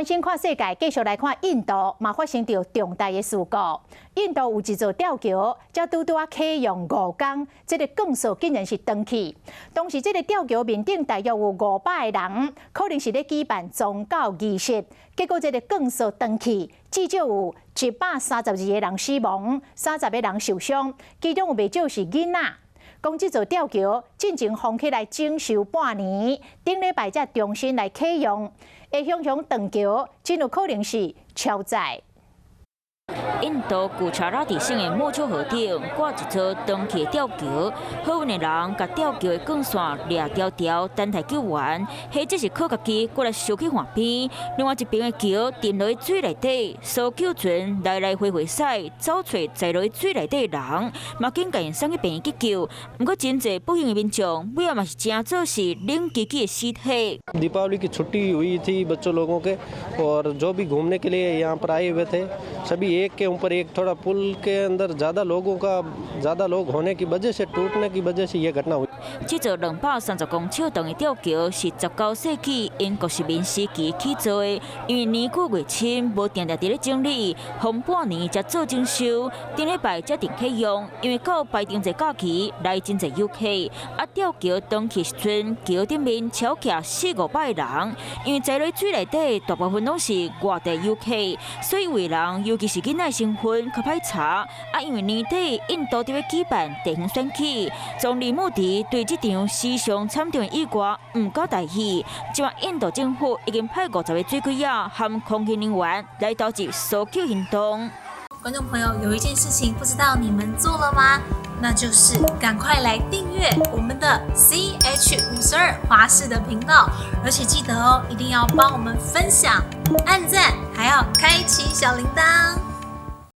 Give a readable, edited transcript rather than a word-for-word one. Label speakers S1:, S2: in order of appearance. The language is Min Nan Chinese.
S1: 關心看世界，繼續來看印度，嘛發生著重大的事故。印度有一座吊橋，才拄拄仔啟用5工，這个鋼索竟然是斷去。當時這个吊橋面頂大約有500個人，可能是咧舉辦宗教儀式，結果這个鋼索斷去，至少有132個人死亡，30個人受傷，其中有袂少是囡仔。講這座吊橋進前封起來整修半年，頂禮拜才重新來啟用。會雄雄斷橋，真有可能是超載。
S2: 印度古查拉提省的莫丘河頂掛一座斷去的吊橋，好運的人共吊橋的鋼線掠牢牢，等待救援，或者是靠家己過來燒去岸邊。另外一邊的橋沉落去水內底，搜救船來來回回駛，走揣栽落去水內底的人，嘛緊共𪜶送去病院急救。毋過真濟不幸的民眾，尾仔嘛是成做是冷吱吱的屍體。
S3: दीपावली की छुट्टी हुई थी बच्चों लोगों के और जो भी घूमने के लिए यहाँ पर आए हुए थे, सभी एक के ऊपर एक, थोड़ा पुल के अंदर ज़्यादा लोगों का, ज़्यादा लोग होने की वजह से, टूटने की वजह से ये घटना हुई।
S2: 這座230公尺長的吊橋是19世紀英國殖民時期起造的，因為年久月深，無定定佇咧整理，風半年才做整修，頂禮拜才定啟用。因為到排燈節假期來真濟遊客，啊吊橋斷去時陣，橋頂面超徛四五百个人，因為栽落水內底大部分攏是外地遊客，所以有的人尤其是囡仔身份較歹查。啊，因為年底印度佇咧舉辦地方選舉，總理莫迪對這場史上慘重的意外毋敢大意。這擺印度政府已經派50個水鬼仔和空勤人員來投入搜救行動。
S4: 觀眾朋友，有一件事情不知道你們做了嗎？那就是趕快來訂閱我們的 CH52華視的頻道，而且記得哦，一定要幫我們分享、按讚，還要開啟小鈴鐺。